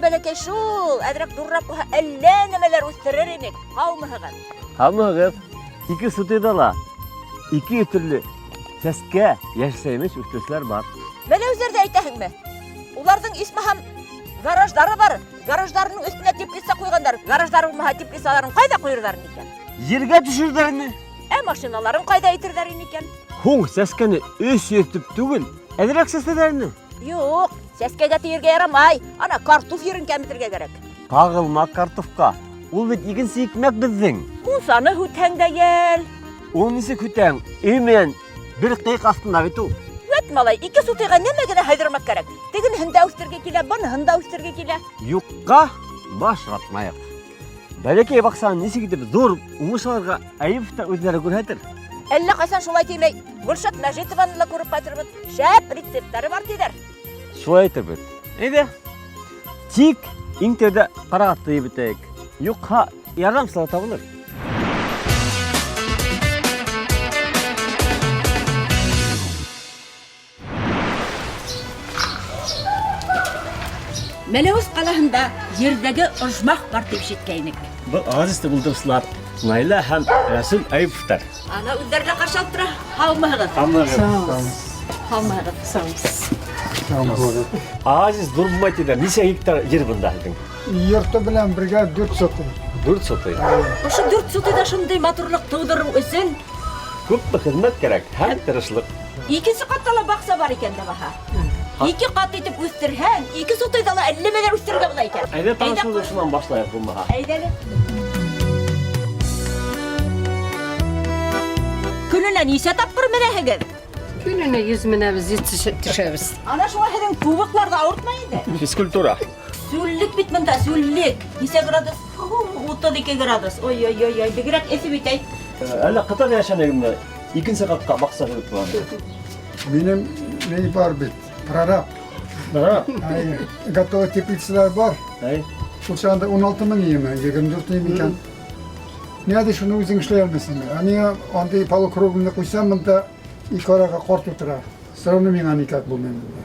бәләкәй шул, әҙерәк ҙурыраҡ булһа, әллә нәмәләр үҫтерер инек. Һаумыһығыҙ? Һаумыһығыҙ. Ике сутыйҙа ла 200 төрлө сәскә, йәшелсә емеш үҫтереүселәр бар. Мәләүездәрҙе әйтәһеңме? Уларҙың исмаһам гараждары бар. Гараждарының өҫтөнә теплица ҡуйғандар. Гараждары булмаһа, теплицаларын ҡайҙа ҡуйырҙар икән? Ергә төшөрҙәрме? Ә машиналарын ҡайҙа итерҙәр икән? Һуң сәскәне 300 төп түгел, әҙерәк сәсәләрме? Юҡ, сәскәгә тейергә ярамай. Ана картуф ерен кәметергә кәрәк. Ҡағылма картуфҡа. Ул бит икенсе икмәк беҙҙең. Мунсаны һүтһәң дә йәл. Ул нисек һүтәң? Өй менән бер ҡыйыҡ аҫтында бит ул. Вәт малай, ике сутыйға нәмә генә һайҙырмаҡ кәрәк. Тегенеһен дә үҫтерге килә, быныһын да үҫтерге килә. Юҡҡа баш ватмайыҡ. Бәләкәй баҡсаны нисек итеп ҙур уңыш алырға Әйүповтар үҙҙәре күрһәтер. Әллә ҡасан шулай тимәй, Гөлшат Мәжитованы ла күреп ҡайтырбыҙ. Шәп рецепттары бар тиҙәр. Шулай әйтербеҙ. Әйҙә. Тик иң тәүҙә ҡарағатты йыйып бөтәйек. Юҡһа, ярҙамсы ла табылыр. Мәләүез ҡалаһында ерҙәге ожмах бар тип ишеткәйнек. Был оазисты булдырыусылар Наилә һәм Рәсүл Әйүповтар. Ана үҙҙәре лә ҡаршы алып тора. Һаумыһығыҙ? Һаумыһығыҙ. Һаумыһығыҙ. Саумыһығыҙ. Оазис ҙур булмай тиҙәр. Нисә гектар ер бында һеҙҙең? Йорто белән бергә 4 сотый. 4 сотый. Ошо 4 сотыйҙа шундай матурлыҡ тыуҙырыу өсөн күпме хеҙмәт кәрәк һәм тырышлыҡ. Икенсе ҡатта ла баҡса бар икән дә баһа. Ике ҡат итеп үҫтерһәң, ике сотыйҙа ла әллә нәмәләр үҫтерергә була икән. Әйҙә танышыуҙы шунан башлайыҡ булмаһа. Әйҙә әле. Көнөнә нисә тапҡыр менәһегеҙ? Көнөнә 100 менәбеҙ, 100 төшәбеҙ. Ана шуға һеҙҙең тубыҡлар ҙа ауыртмай инде. Физкультура. Сүллек бит бында, сүллек. Нисә градус? 32 градус. Ой-ой-ой, бигерәк эҫе бит әй. Әллә ҡытар йәшәнегеҙме? Икенсе ҡатҡа баҡса һөрөп торған. Минем ни бар бит, прораб. Прораб? Әй, готовый теплицалар бар. Әй. Ул чагында 16 мең иеме, 24 мең икән. Ни ди шуны үзең эшләй алмыйсыңмы? Ә миңа андый полукругымны куйсам, монда ике арага кар тутыра. Все равно миңа никак булмый монда.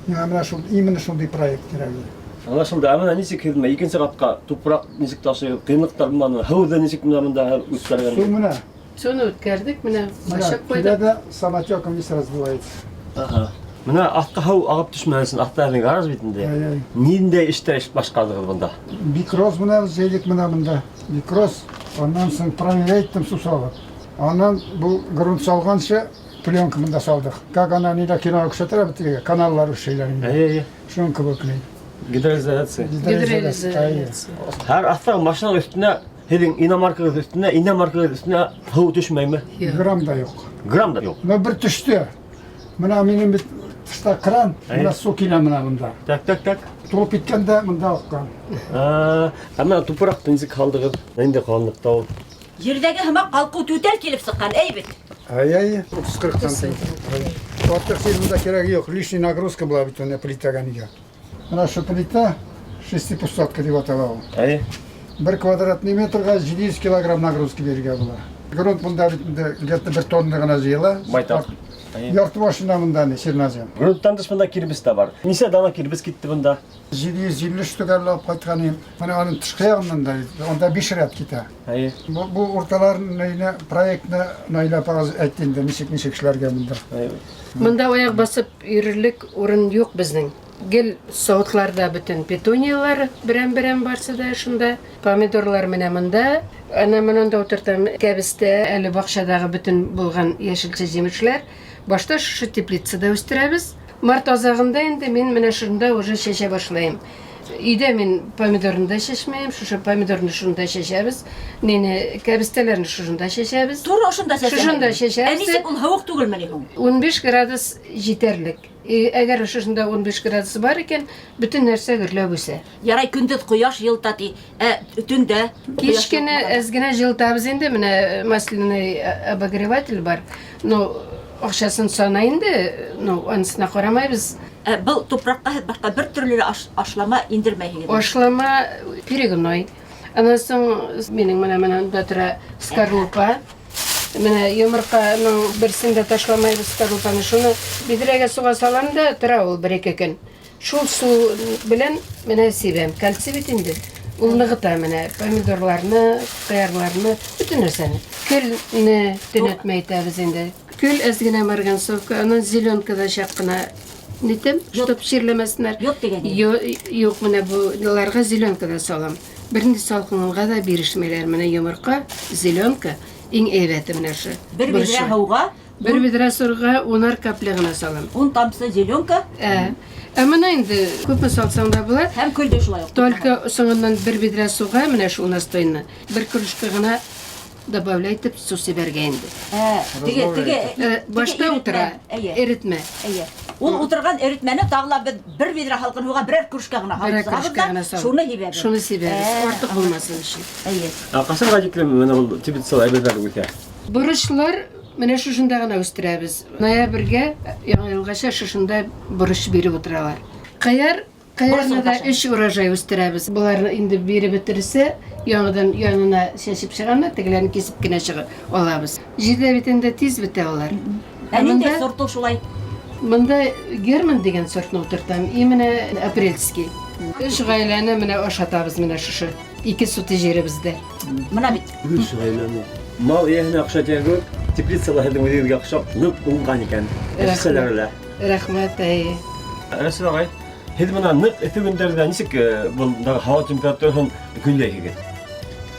Миңа менә шул, именно шундый проект кирәк иде. Аңлашылды. Ә менә нисек һеҙ менә икенсе ҡатҡа тупраҡ нисек ташыйһығыҙ? Ҡыйынлыҡтар булманымы? Һыуҙы нисек менә монда үткәргән? Су менә. Суны үткәрҙек, менә башак Килә ҡуйҙыҡ. дә самотеком весь разбивается. Ага. Менә аҫҡа һыу ағып төшмәһен өсөн, аҫта һеҙҙең гараж бит инде. Әй, әй. Ниндәй эштәр эш башҡарҙығыҙ бында? Бикроз менә җәйдек менә монда. Бикроз. Аннан соң проверять иттем су салып. Аннан бу грунт салганчы пленка монда салдык. Как она нидә кинога күрсәтәләр бит теге каналлар эшләйләр инде. Әй, әй. Шуның кебек ни. Гидроизоляция. Гидроизоляция. Һәр аҫтағы машина өҫтөнә, һеҙҙең иномаркағыҙ өҫтөнә, иномаркағыҙ өҫтөнә һыу төшмәйме? Грамм да юҡ. Грамм да юҡ. Менә бер төштө. Менә минем бит тышта кран, менә су килә менә монда. Так, так, так. Тулып киткәндә монда аккан. Ә менә тупраҡты нисек һалдығыҙ? Ниндәй ҡалынлыҡта ул? Ерҙәге һымаҡ ҡалҡыу түтәл килеп сыҡҡан, әй бит. Әй, әй, 30-40 сантиметр. Артыҡ сил монда кирәге юҡ, лишний нагрузка була бит аны плитәгә нигә. Менә шу плита шестипустатка дип атала ул. Әй. Бер квадратный метрга 700 килограмм нагрузка бирергә була. Грунт монда бит инде где-то бер тонна гына җыела. Байтаҡ. Ярты башына монда ни чернозем. Грунттан тыш монда кирбес тә бар. Нисә дана кирбес китте монда? 750 штук әле алып кайткан идем. Менә аның тышкы ягыннан да бит, анда 5 ряд китә. Әйе. Бу, бу урталарын нәйне проектны Наилә апагыз әйтте инде, ничек ничек эшләргә монда. Әйе. Монда аяк басып йөрерлек урын юк безнең. Гел савытларда бөтен петуниялар берәм-берәм барсы да шунда. Помидорлар менә монда. Ана монда утыртам кәбестә, әле бакчадагы бөтен булган яшелчә җимешләр. Башта шушы теплицада үстерәбез. Март азагында инде мин менә шунда уже чәчә башлыйм. Өйдә мин помидорны да чәчмәйм, шушы помидорны шунда чәчәбез. Нине кәбестәләрне шушында чәчәбез. Туры ошонда чәчәбез. Шушында чәчәбез. Ә нисек ул һыуыҡ түгелме ни һуң? 15 градус җитәрлек. Әгәр шушында 15 градус бар икән, бөтен нәрсә гөрләп үсә. Ярай көндөҙ ҡояш йылыта ти, ә төндә Кич кенә әз генә җылытабыз инде, менә масляный обогреватель бар. Ну, акчасын сана инде, ну, анысына карамайбыз. Ә был тупраҡҡа һеҙ башҡа бер төрлө лә ашлама индермәйһегеҙ? Ашлама перегной. Аннан соң минең менә монда тора скорлупа. Менә йомырканың берсен дә ташламайбыз скорлупаны. Шуны бидрәгә суга салам да тора ул бер-ике көн. Шул су белән менә сибәм. Кальций бит инде. Ул ныгыта менә помидорларны, кыярларны, бөтен нәрсәне. Көлне төнәтмә итәбез инде. Көл әз генә марганцовка, аннан зеленка да чак кына нитәм, чтоб чирләмәсеннәр. Йод дигән. Юк, менә бу ларга зеленка да салам. Бернинди салкынга да бирешмиләр. Менә йомырка, зеленка иң әйбәте менә шу. Бер бидрә һауга, Бер бидрә суга унар капля гына салам. 10 тамчы зеленка. Ә моны инде күпме салсаң да була. Һәм көл дә шулай ук. Только соңыннан бер бидрә суга менә шул настойны бер кружка гына добавлять итеп су сибәргә инде. Теге теге Башта утыра. Әйе. Эретмә. Әйе. Ул утырган эретмәне тагы ла без бер бидрә һалкын һуга берәр кружка гына Берәр кружка гына салып. Шуны һибәбез. Шуны сибәбез. Артык булмасын өчен. Әйе. Ә кайчанга тиклем менә ул теплицада әйберләр үсә? Борычлар менә шушында гына үстерәбез. Ноябрьгә, яңа елгача шушында борыч биреп утыралар. Кыяр, кыярны да өч урожай үстерәбез. Боларны инде биреп бетерсә, яңадан янына чәчеп чыгам да, тегеләрне кисеп кенә чыгып алабыз. Җирдә бит инде тиз бетә алар. Ә нинди сорты шулай? Монда Герман дигән сортны утыртам, и менә апрельский. Өч гаиләне менә ашатабыз менә шушы 2 сутый җиребездә. Менә бит. Өч гаиләне. Мал ияһенә акча тигән, теплицалар һеҙҙең үҙегеҙгә оҡшап ныҡ уңған икән. Эшселәр лә. Рәхмәт, әйе. Рәсүл ағай, һеҙ бына ныҡ эҫе көндәрҙә нисек был һауа температураһын көйләйһегеҙ?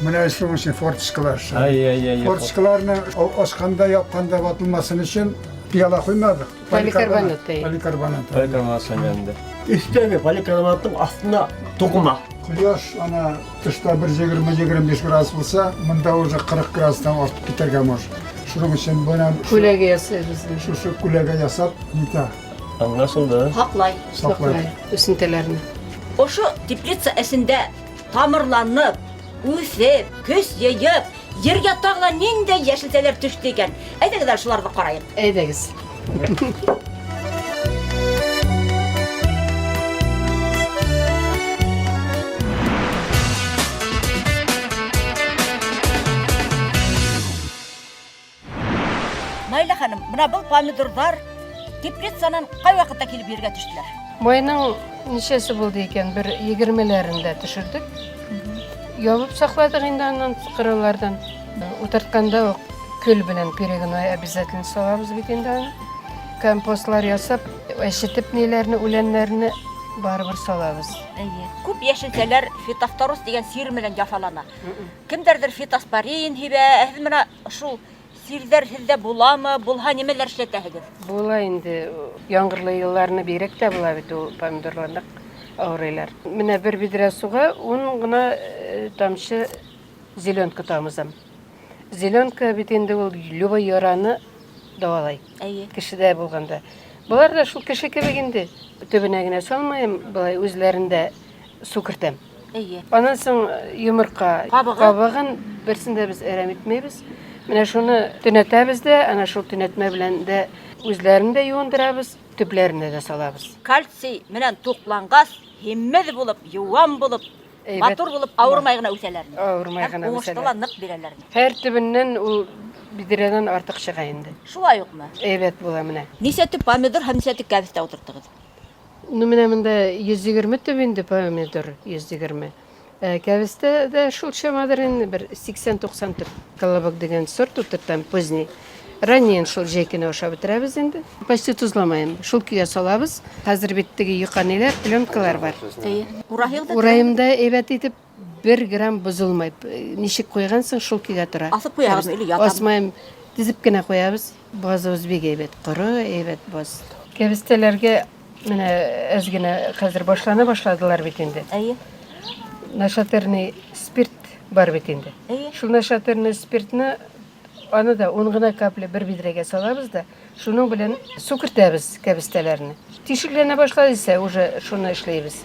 Менә шуның өчен форточкалар. Ай-яй-яй. Форточкаларны ачканда, япканда ватылмасын өчен пыяла куймадык. Поликарбонат, әйе. Поликарбонат. Поликарбонат сәнгәндә. Өҫтәге поликарбонаттың аҫтына туҡыма. Кояш ана тышта бер 20-25 градус булса, монда уже 40 градустан артып китәргә может. Шуның өчен бына Күләгә ясайбыз. Шушы күләгә ясап, нитә, Аңлашылды. Һаклай. саклай. Үсентеләрне. Ошо теплица эсендә тамырланып, үҫеп, көс йыйып, ергә тағы ла ниндәй йәшелсәләр төштө икән. Әйҙәгеҙ әле шуларҙы ҡарайыҡ. Әйҙәгеҙ. Наилә ханым, бына был помидорҙар теплицанан ҡай ваҡытта килеп ергә төштөләр? Майның нисәсе булды икән? Бер 20-ләрендә төшердек. Ябып саҡладыҡ инде аннан ҡырыуларҙан. Утыртҡанда уҡ көл белән перегной обязательно салабыҙ бит инде аны. Компостлар ясап, әшетеп ниләрне, үләннәрне барыбер салабыҙ. Әйе. Күп йәшелсәләр фитофтороз тигән сир менән яфалана. Кемдәрҙер фитоспорин һибә, ә һеҙ менә шул сирҙәр һеҙҙә буламы, булһа нимәләр эшләтәһегеҙ? Була инде, яңғырлы йылларны бигерәк тә була бит ул помидорлар ныҡ ауырыйлар. Менә бер биҙрә суға 10 ғына тамсы зеленка тамызам. Зеленка бит инде ул любой яраны дауалай. Әйе. Кешедә булғанда. Былар да шул кеше кебек инде. Төбөнә генә салмайым, былай үзләрендә су кертәм. Әйе. Аннан соң йомырка Ҡабығы? ҡабығын берсен дә без әрәм итмәйбеҙ. Менә шуны төнәтәбеҙ дә, ана шул төнәтмә белән дә үзләрен дә юындырабыҙ, төпләренә дә салабыҙ. Кальций менән туҡланғас, һимеҙ булып, йыуан булып, Әйбәт. матур булып, ауырмай ғына үҫәләр. Ауырмай Һәм ғына уңышты үҫәләр. ла ныҡ бирәләр. Һәр төбөннән ул биҙрәнән артыҡ сыға инде. Шулай уҡмы? Әйбәт була менә. Нисә төп помидор һәм нисә төп кәбеҫтә ултырттығыҙ? Ну, менә монда 120 төп инде помидор, 120. Кәбеҫтә дә шул чамадыр инде бер 80-90 төп. Колобок дигән сорт ултыртам, поздний. Раннийын шул җәй көне ашап бетерәбеҙ инде. Почти тозламайым. Шул көйгә салабыҙ. Хәҙер бит теге йоҡа ниләр, пленкалар бар. Әйе. Ураһығыҙ да Урайымда әйбәт итеп бер грамм боҙолмай. Нисек ҡуйғанһың, шул көйгә тора. Аҫып ҡуяғыҙмы или ятамы? Асмайым. Теҙеп кенә ҡуябыҙ. Баҙыбыҙ бик әйбәт, ҡоро, әйбәт баҙ. Кәбеҫтәләргә менә әҙ генә хәҙер башлана башладылар бит инде. Әйе. Нашатырный спирт бар бит инде. Әйе. Шул нашатырный спиртны аны да 10 гына капля бер биҙрәгә салабыҙ да, шуның белән су кертәбеҙ кәбеҫтәләрне. Тишекләнә башлай исә уже шуны эшләйбеҙ.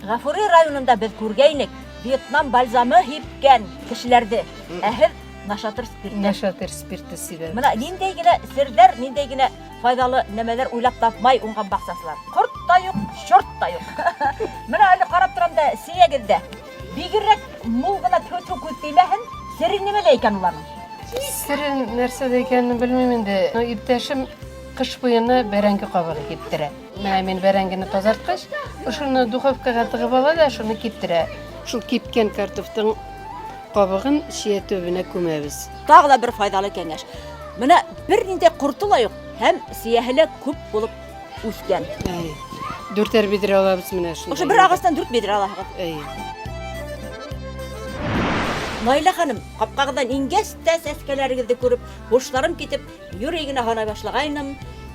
Ғафури районында беҙ күргәйнек Вьетнам бальзамы һипкән кешеләрҙе. Ә һеҙ нашатыр спирты. Нашатыр спирты сибәбеҙ. Бына ниндәй генә серҙәр, ниндәй генә файҙалы нәмәләр уйлап тапмай уңған баҡсасылар. Ҡорт та юҡ, шорт та юҡ. Бына әле ҡарап торам да сейәгеҙ ҙә. Бигерәк мул ғына төҫлө күҙ теймәһен, сере нимәлә икән уларның? Сере нәрсәдә икәнен белмәйем инде. Но иптәшем Кыш буена бәрәңге кабыгы киптерә. Менә мин бәрәңгене тазарткач, шуны духовкага тыгып ала да шуны киптерә. Шул кипкән картофтың кабыгын чия төбенә күмәбез. Тагы да бер файдалы кәңәш. Менә бернинди корты ла юк һәм сияһе лә күп булып үскән. Әй. Дүртәр бидрә алабыз менә шунда. Ошо бер агачтан дүрт бидрә алаһыгыз. Әй. Наилә ханым, капкагыздан иңгәч тә сәскәләрегезне күреп, һушларым китеп, юри генә һанай башлагайным,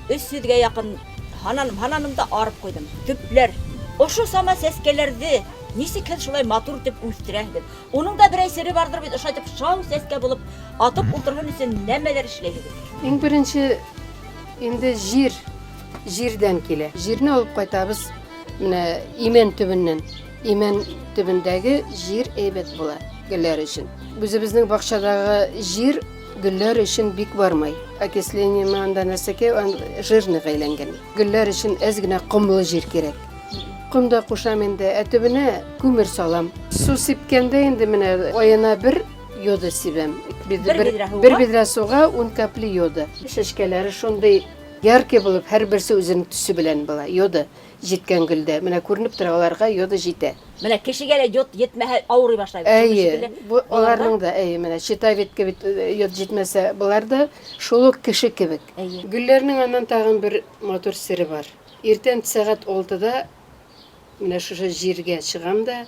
300 гә якын һананым, һананым да арып куйдым. Төпләр. Ошо сама сәскәләрҙе нисек һеҙ шулай матур итеп үҫтерәһегеҙ? Уның да берәй сере барҙыр бит, ошо итеп шау сәскә булып атып ултырһын өсөн нәмәләр эшләйһегеҙ? Иң беренче инде җир, җирдән килә. Җирне алып кайтабыз менә имән төбеннән. Имән төбендәге җир әйбәт була гөлләр өчен. Үзебезнең бакчадагы җир гөлләр өчен бик бармый. Окисление анда нәрсәкәй, жирныйга әйләнгән. Гөлләр өчен әз генә комлы җир кирәк. Ком да кушам инде, ә төбенә күмер салам. Су сипкәндә инде менә аена бер йода сибәм. Бер бидрә һыуға? Бер бидрә суга 10 капли йода. Чәчкәләре шундый яркий булып, һәрберсе үзенең төсе белән була. Йода җиткән гөлдә. Менә күренеп тора, аларга йода җитә. Менә кешегә лә йод етмәһә авырый башлай. Шуның Әйе, шикелле бу аларга- аларның да, әйе, менә щитовидка бит йод җитмәсә, болар да шул ук кеше кебек. Әйе. Гөлләрнең аннан тагын бер матур сере бар. Иртән сәгать 6-да менә шушы җиргә чыгам да,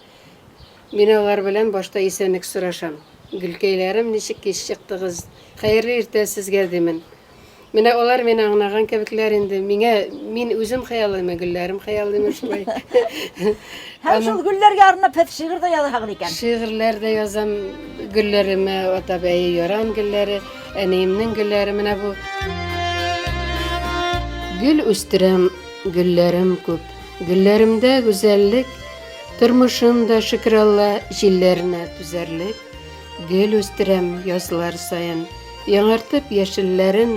мин алар белән башта исәнлек сорашам. Гөлкәйләрем, ничек кич чыктыгыз? Хәерле иртә сезгә димен. Менә алар мине аңлаган кебекләр инде. Миңа мин үзем хыялыймы, гөлләрем хыялыймы шулай. Һәм шул гөлләргә арнап һеҙ шиғыр ҙа яҙаһығыҙ икән. Шигырьләр дә язам гөлләремә, атап әйе яран гөлләре, әниемнең гөлләре менә бу. Гөл үстерәм, гөлләрем күп. Гөлләремдә гүзәллек, тормышым да шөкер Алла җилләренә түзәрлек. Гөл үстерәм язлар саен, яңартып яшелләрен,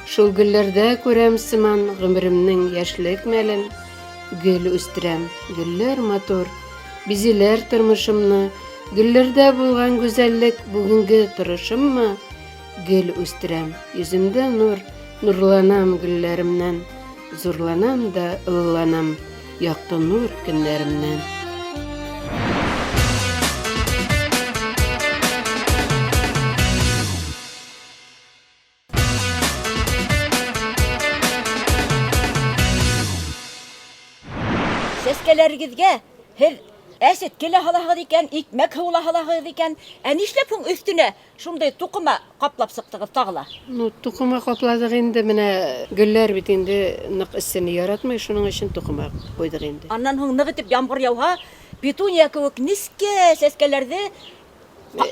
шул гөлләрдә күрәм сыман гомеремнең яшьлек мәлен. Гөл үстерәм, гөлләр матур, бизиләр тормышымны. Гөлләрдә булган гүзәллек бүгенге торышыммы? Гөл үстерәм, йөземдә нур, нурланам гөлләремнән. Зурланам да олыланам якты нур көннәремнән. Сәскәләрегеҙгә һеҙ әсетке лә һалаһығыҙ икән, икмәк һыуы ла һалаһығыҙ икән. Ә нишләп һуң өҫтөнә шундай туҡыма ҡаплап сыҡтығыҙ тағы ла? Ну, туҡыма ҡаплаҙыҡ инде, менә гөлләр бит инде ныҡ эссене яратмай, шуның өсөн туҡыма ҡуйҙыҡ инде. Аннан һуң ныҡ итеп ямғыр яуһа, петуния кеүек нескә сәскәләрҙе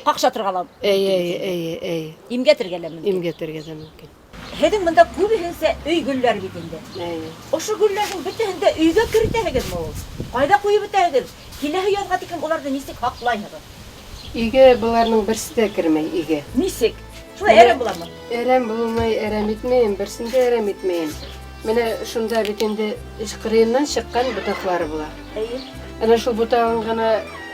ҡаҡшатырға ла, Әй, әй, әй, әй, имгәтергә лә мөмкин. имгәтергә дә мөмкин. Һеҙҙең бында күбеһенсә өй гөлләре бит инде. Әй. Ошо гөлләрҙең бөтәһен дә өйгә керетәһегеҙме ул? Ҡайҙа ҡуйып бөтәһегеҙ? Киләһе яҙға тиклем уларҙы нисек һаҡлайһығыҙ? Өйгә быларның берсе дә кермәй өйгә. Нисек? Шулай әрәм буламы? Әрәм булмай, әрәм итмәйем, берсен дә әрәм итмәйем. Менә шунда бит инде эш кырыеннан чыккан ботаклары була. Әйе. Әнә шул ботагын гына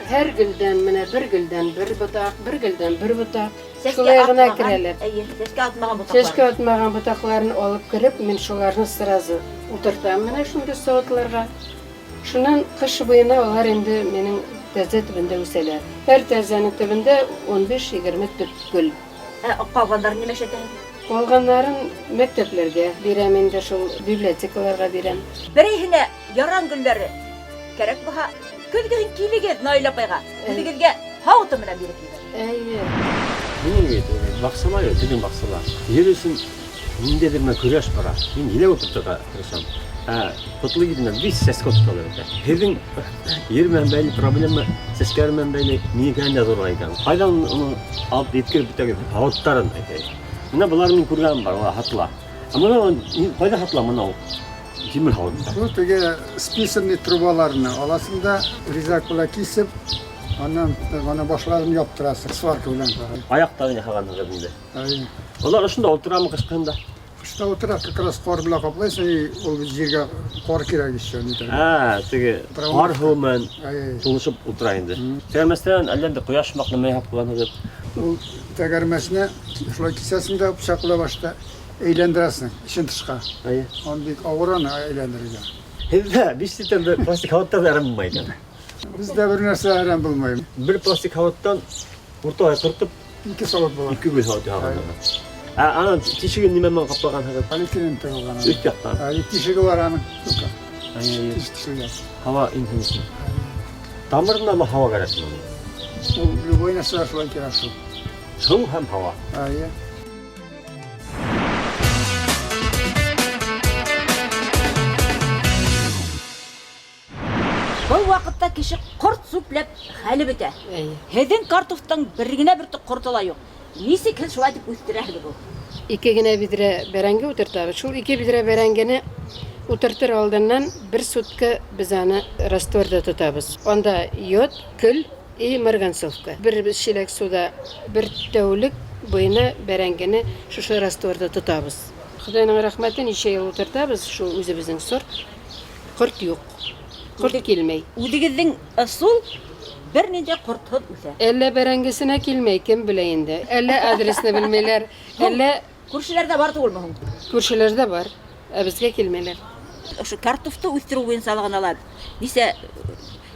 һәр гөлдән, менә бер гөлдән бер ботак, бер гөлдән бер ботак. Шулай гына керәләр. Әйе, сәскә атмаған ботаҡлар. Чәчкә атмаган ботакларын алып кереп, мин шуларны сразу утыртам менә шундый савытларга. Шуннан кыш буена алар инде минем тәрәзә төбендә үсәләр. Һәр тәрәзәнең төбендә 15-20 төп гөл. Ә ҡалғандарын нимә эшләтәһегеҙ? Калганнарын мәктәпләргә бирәм инде, шул библиотекаларга бирәм. Берәйһенә яран гөлләре кәрәк булһа, көҙгөһөн килегеҙ Наилә апайға. Үҙегеҙгә һауыты менән биреп ебәрер. Әйе. Минең бит баҡсала юҡ, беҙҙең баҡсала. Ер өсөн ниндәйҙер менән көрәш бара. Мин еләк ултыртырға тырышам. Ә ҡотло еренән биш сәскә ултырталар бит. Һеҙҙең ер менән бәйле проблема, сәскәләр менән бәйле минекенән дә ҙурыраҡ икән. Ҡайҙан уны алып еткереп бөтәгеҙ? Һауыттарын әйтәйек. Бына былар мин күргәнем бар, улар һатыла. Ә бына ҡайҙа һатыла бына ул тимер һауыттар? Бу теге списанный трубаларны аласың да, резак белән кисеп, аннан ана башларын яптырасың, сварка белән. Аяҡтарын яһағанһығыҙ инде. Әй, Улар ошонда ултырамы ҡышҡында? Кышта утыра, как раз ҡар белән ҡаплайсың, и ул җиргә ҡар кирәк еще. Нитә. Ә, теге ҡар һыуы менән Әй, тулышып ултыра инде. Тәгәрмәстән әллә инде ҡояш һымаҡ нәмә яһап ҡуйғанһығыҙ. Ул тәгәрмәсенә шулай кисәсең дә пычак белән башта. Әйләндерәсең, эчен тышка. Әйе. Аны бик авыр аны әйләндерергә. Һеҙҙә биш литр бер пластик һауыттар ҙа әрәм булмай икән. Бездә бер нәрсә әрәм булмай. Бер пластик һауыттан урталай ҡырҡып Ике савыт була. ике гөл һауыт яһағандар. Ә ана тишеген нимә менән ҡаплағанһығыҙ? Полиэтилен тығылған. аның. Өҫ яҡтан. Ә, тишеге бар аның. Сука. Әйе, әйе. Тиш тишелгән. Һауа инһен өсөн. Тамырына ла һауа кәрәк моның. Ул любой нәрсә шулай кирәк шул. Һыу һәм һауа. Әйе. Был ваҡытта кеше ҡорт сүпләп хәле бөтә. Әйе. Һеҙҙең картуфтың бер генә бөртөк ҡорто ла юҡ. Нисек һеҙ шулай итеп үҫтерәһегеҙ ул? Ике генә биҙрә бәрәңге утыртабыҙ. Шул ике биҙрә бәрәңгене утыртыр алдыннан бер сутка без аны растворда тотабыз. Анда йод, көл и марганцовка. Бер чиләк суда бер тәүлек буена бәрәңгене шушы растворда тотабыз. Хоҙайның рәхмәте, нисә йыл утыртабыз, шул үзебезнең сорт. Ҡорт юҡ. Ҡорт килмәй. Үҙегеҙҙең ысул бер ниндәй ҡортһоҙ үҫә. Әллә бәрәңгесенә килмәй, кем белә инде. Әллә адресны белмәйләр, әллә Күршеләрҙә бар түгелме һуң? күршеләрҙә бар, ә беҙгә килмәйләр. Ошо картуфты үҫтереү буйынса ғына ла нисә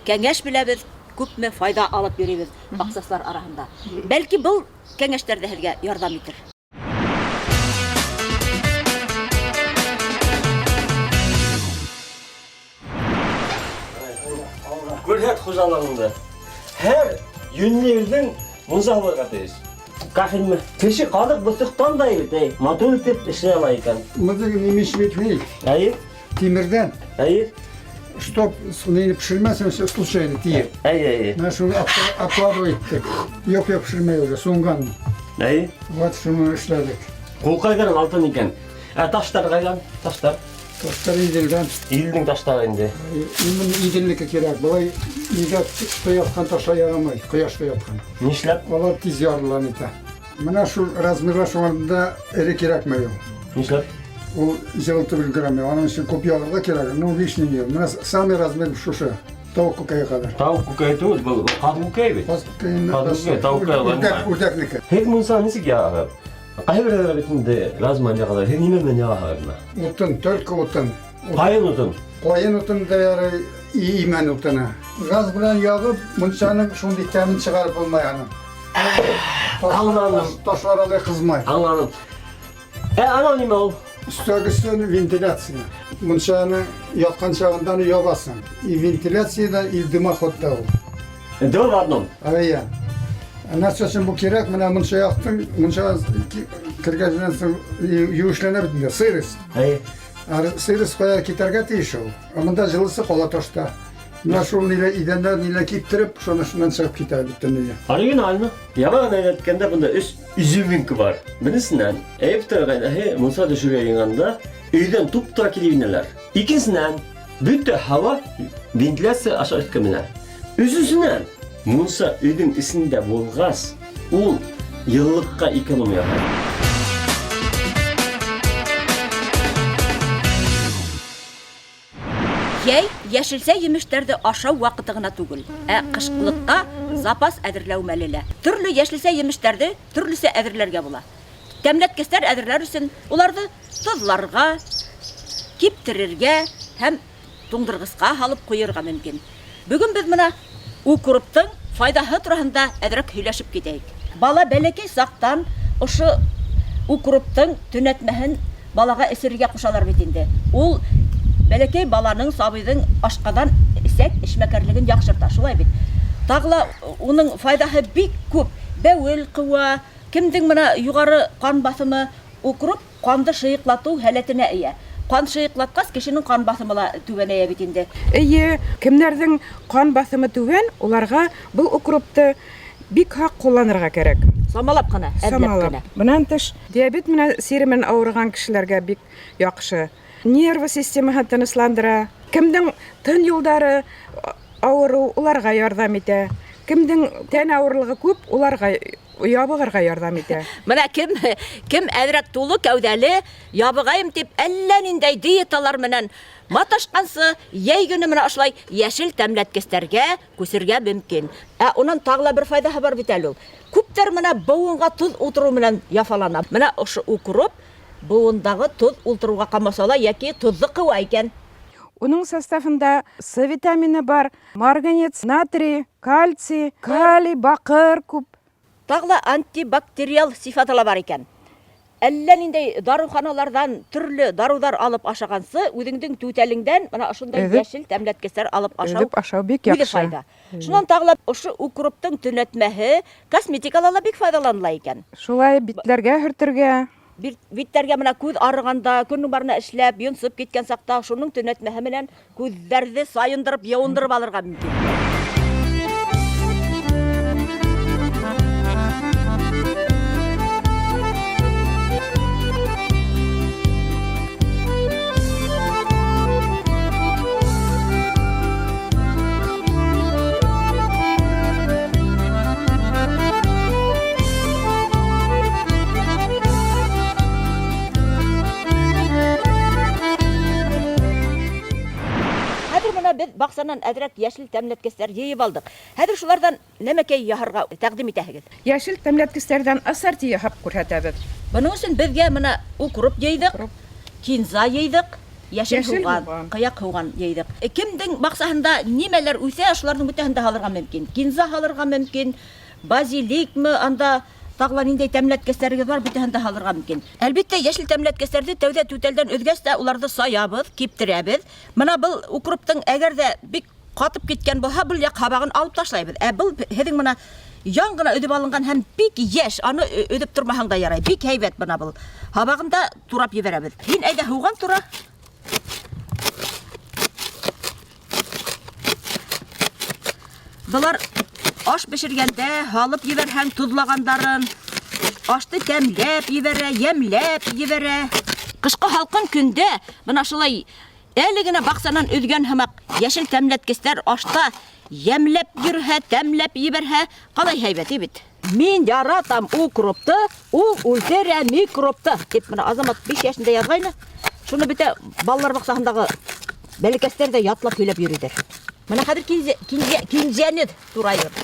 кәңәш беләбеҙ, күпме файҙа алып йөрөйбөҙ баҡсасылар араһында. Бәлки был кәңәштәр ҙә һеҙгә ярҙам итер. Күрһәт хужалығыңды. Һәр йүнле ирҙең мунсаһы булырға тейеш. Кафелме? Кеше ҡаҙыҡ боҫоҡтан да бит, эй, матур итеп эшләй ала икән. Мондый немеш бит ни? Әйе, Тимерҙән. әйе, Чтоб нейне пешермәсен, случайно тиеп. әйе, әйе. Менә шуны обкладывать иттек. Юк, юк, пешермәй уже, суынган. Әйе. Вот шуны эшләдек. Ҡулҡайҙарың алтын икән. Ә таштар ҡайҙан? Таштар. Таштар Иделдән. Иделдең таштары инде. Именно Иделнеке кирәк. Болай нигә төштә яткан ташлар ярамай, кояшта яткан. Нишләп? Алар тиз ярыла нитә. Менә шул размерлар шуңарда эре кирәкмәй ул. Нишләп? Ул җылытып өлгерәме. Аның өчен күп ягырга кирәк. Ну, лишний не. Менә самый размер шушы. Тавык күкәе кадәр. Тауыҡ күкәйе түгел, был ҡаҙ күкәйе бит. Каз күкәйен Каз күкәйе, тавыҡ күкәйе Үрдәк, алай. үрдәкнеке. Һеҙ мунсаны нисек яғаһығыҙ? Ҡайһы берәүҙәр бит инде газ менән яғалар. Һеҙ нимә менән яғаһығыҙ бына? Утын, только утын. Ҡайын утын. Каен утыны да ярый, имән утыны. Газ белән ягып, мунчаның шундый тәмен чыгарып булмай аның. Аңланым. Ташлар алай кызмай. Аңланым. Ә анау нимә ул? Өстәгесе вентиляция. Мунчаны яккан чагында аны ябасың. И вентиляция да, и дымоход та ул. Два в одном. Әйе. Нәрсә өчен бу кирәк? Менә мунча яктың, мунча кергәннән соң юешләнә бит инде, сырость. Әйе. Ә сырость кая китәргә тиеш ул. Ә монда җылысы кала ташта. Менә шул нилә идәндә нилә киптереп, шуны шуннан чыгып китә бөтенләй. Оригинально. Яңа ғына әйткәндә бында өс изюминка бар. Беренсенән, әйеп торған мунса төшөргә йыйғанда өйҙән туп-тура килеп инәләр. Икенсенән, бөтә һауа вентиляция аша өҫкә менә. Өсөнсөнән, мунса өйҙөң эсендә булғас, ул йыллыҡҡа экономия яһай. Йәй йәшелсә емештәрҙе ашау ваҡыты ғына түгел, ә ҡышҡылыҡҡа запас әҙерләү мәле лә. Төрлө йәшелсә емештәрҙе төрлөсә әҙерләргә була. Тәмләткестәр әҙерләр өсөн уларҙы тоҙларға, киптерергә һәм туңдырғысҡа һалып ҡуйырға мөмкин. Бөгөн беҙ бына укроптың файҙаһы тураһында әҙерәк һөйләшеп китәйек. Бала бәләкәй саҡтан ошо укроптың төнәтмәһен балаға эсерергә ҡушалар бит инде. Ул бәләкәй баланың, сабыйҙың ашҡаҙан эсәк эшмәкәрлеген яҡшырта, шулай бит. Тағы ла уның файҙаһы бик күп. Бәүел ҡыуа, кемдең бына юғары ҡан баҫымы, укроп ҡанды шыйыҡлатыу һәләтенә эйә. Ҡан шыйыҡлатҡас, кешенең ҡан баҫымы ла түбәнәйә бит инде. Эйе, кемдәрҙең ҡан баҫымы түбән, уларға был укропты бик һаҡ ҡулланырға кәрәк. Самалап ҡына, әҙләп Самалап. кенә. Бынан тыш, диабет менән сире менән ауырыған кешеләргә бик яҡшы. Нервы системаһын тынысландыра. Кемдең тын юлдары ауырыу, уларға ярҙам итә. Кемдең тән ауырлығы күп, уларға ябығырға ярҙам итә. Бына кем әҙерәк тулы кәүҙәле, ябығайым тип әллә ниндәй диеталар менән маташҡансы, йәй көнө менә ошолай йәшел тәмләткестәргә күсергә мөмкин. Ә унан тағы ла бер файҙаһы бар бит әле ул. Күптәр менә быуынға тоҙ ултырыу менән яфалана. Менә ошо укроп быуындагы тоҙ ултырыуға ҡамасаулай йәки тоҙҙо ҡыуа икән. Уның составында С витамины бар, марганец, натрий, кальций, калий, баҡыр күп. Тағы ла антибактериал сифаты ла бар икән. Әллә ниндәй дарыуханаларҙан төрлө дарыуҙар алып ашағансы, үҙеңдең түтәлеңдән бына ошондай Өҙөп, йәшел тәмләткестәр алып ашау өҙөп ашау бик үҙе яҡшы. файҙа. Шунан тағы ла ошо укроптың төнәтмәһе косметикала ла бик файҙаланыла икән. Шулай битләргә һөртөргә. Биттәргә менә күҙ арығанда, көнөң барына эшләп, йонсоп киткән саҡта шуның төнәтмәһе менән күҙҙәрҙе сайындырып, йыуындырып алырға мөмкин. Хәҙер бына беҙ баҡсанан әҙерәк йәшел тәмләткестәр йыйып алдыҡ. Хәҙер шуларҙан нәмәкәй яһарға тәҡдим итәһегеҙ? Йәшел тәмләткестәрҙән ассорти яһап күрһәтәбеҙ. Бының өсөн беҙгә бына укроп йыйҙыҡ, Укроп. кинза йыйҙыҡ, йәшел Йәшел һуған, һуған. ҡыяҡ һуған йыйҙыҡ. Кемдең баҡсаһында нимәләр үҫә, шуларҙың бөтәһен дә һалырға мөмкин. Кинза һалырға мөмкин, базиликмы, анда тағы ла ниндәй тәмләткестәрегеҙ бар, бөтәһен дә һалырға мөмкин. Әлбиттә, йәшел тәмләткестәрҙе тәүҙә түтәлдән өҙгәс тә уларҙы саябыҙ, киптерәбеҙ. Бына был укроптың әгәр ҙә бик ҡатып киткән булһа, был яҡ һабағын алып ташлайбыҙ. Ә был һеҙҙең бына яң ғына өҙөп алынған һәм бик йәш, аны өҙөп тормаһаң да ярай. Бик һәйбәт бына был. Һабағын да турап ебәрәбеҙ. Һин әйҙә һуған тура. Былар аш бешергәндә һалып ебәрһәң тоҙлағандарын, ашты тәмләп ебәрә, йәмләп ебәрә. Ҡышҡы һалҡын көндә бына шулай әле генә баҡсанан өҙгән һымаҡ йәшел тәмләткестәр ашта йәмләп йөрөһә, тәмләп ебәрһә, ҡалай һәйбәт бит. Мин яратам укропты, ул үлтерә микробты, тип бына Азамат 5 йәшендә яҙғайны. Шуны бөтә балалар баҡсаһындағы бәләкәстәр ҙә ятлап һөйләп йөрөйҙәр. Бына хәҙер кинзәне турайбыҙ.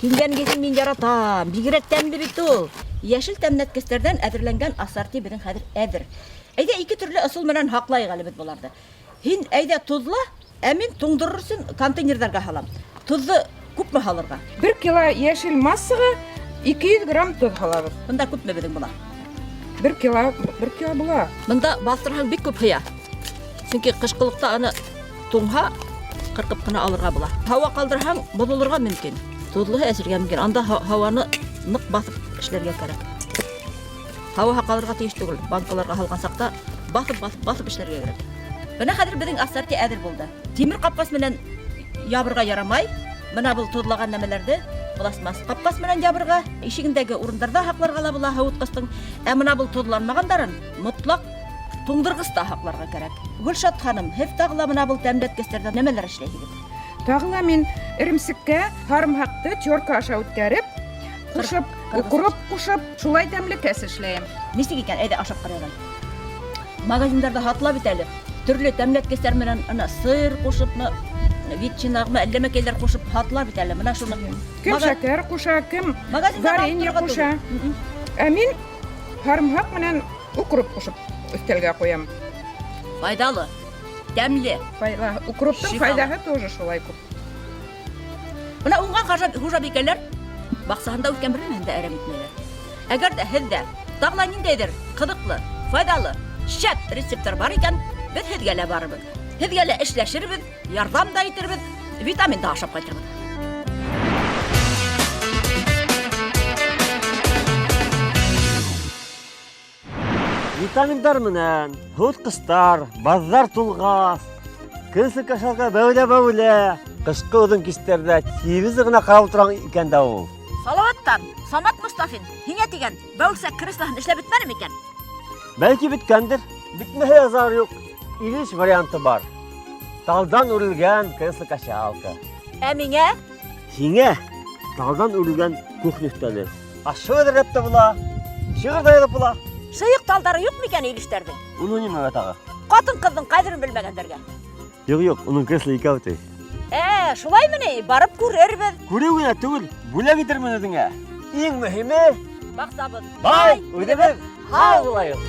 Кинзәнең еҫен мин яратам, бигерәк тәмле бит ул. Йәшел тәмләткестәрҙән әҙерләнгән ассорти беҙҙең хәҙер әҙер. Әйҙә ике төрлө ысул менән һаҡлайыҡ әле беҙ быларҙы. Һин әйҙә тоҙла, ә мин туңдырыр өсөн контейнерҙарға һалам. Тоҙҙо күпме һалырға? 1 кило йәшел массаға 200 грамм тоҙ һалабыҙ. Бында күпме беҙҙең була? 1 кило, 1 кило була. Бында баҫтырһаң бик күп һыя. Сөнки ҡышҡылыҡта аны туңһа ҡырҡып ҡына алырға була. Һауа ҡалдырһаң боҙолорға мөмкин. Тоҙлоһо әсергә мөмкин. Анда һауаны ныҡ баҫып эшләргә кәрәк. Һауа ҡалырға тейеш түгел. Банкаларға һалған саҡта баҫып, баҫып, баҫып эшләргә кәрәк. Бына хәҙер беҙҙең ассорти әҙер булды. Тимер ҡапҡас менән ябырға ярамай. Бына был тоҙлаған нәмәләрҙе пластмасс ҡапҡас менән ябырға, ишегендәге урындарҙа һаҡларға ла була һыуытҡыстың. Ә бына был тоҙланмағандарын мотлаҡ туңдырғыста һаҡларға кәрәк. Гөлшат ханым, һеҙ тағы ла бына был тәмләткестәрҙән нәмәләр эшләйһегеҙ? Тағы ла мин эремсеккә һарымһаҡты терка аша үткәреп, ҡушып, укроп ҡушып, шулай тәмле кәс эшләйем. Нисек икән? Әйҙә ашап ҡарайыҡ әле. Магазиндарҙа һатыла бит әле. Төрлө тәмләткестәр менән ана сыр ҡушыпмы, ветчинағмы, әллә нәмәкәйләр ҡушып һатыла бит әле. Бына шуны Кем шәкәр ҡуша, кем магазиндарҙа варенье алып торорға ҡуша. түгел. Ә мин һарымһаҡ менән укроп ҡушып өҫтәлгә ҡуям. Файҙалы, тәмле. Файҙа. Укроптың Шифалы. файҙаһы тоже шулай күп. Бына уңған хужабикәләр баҡсаһында үҫкән бер нәмәһен дә әрәм итмәйҙәр. Әгәр ҙә һеҙҙә тағы ла ниндәйҙер ҡыҙыҡлы, файҙалы, шәп рецепттар бар икән, беҙ һеҙгә лә барырбыҙ. Һеҙгә лә эшләшербеҙ, ярҙам да итербеҙ, витамин да ашап ҡайтырбыҙ. Витаминдар менән һыуытҡыстар, баҙҙар тулғас, кресло-качалка бәүлә-бәүлә, ҡышҡы оҙон кистәрҙә телевизор ғына ҡарап ултыра икән дә ул. Салауаттан Самат Мостафин һиңә тигән бәүелсәк креслоһын эшләп бөтмәне микән? Бәлки бөткәндер. Бөтмәһә лә зарар юҡ. Илеш варианты бар. Талдан үрелгән кресло-качалка. Ә миңә? Һиңә талдан үрелгән кухня өҫтәле. Ашы әҙерләп тә була, шиғыр ҙа яҙып була. Шыйыҡ талдары юҡ микән илештәрҙең? Уны нимәгә тағы? Ҡатын-ҡыҙҙың ҡәҙерен белмәгәндәргә. Юҡ, юҡ, уның кресло икәү ти. Шулаймы ни? Барып күрербеҙ. Күреү генә түгел, бүләк итермен үҙеңә. Иң мөһиме, баҡсабыҙ бай, үҙебеҙ һау булайыҡ.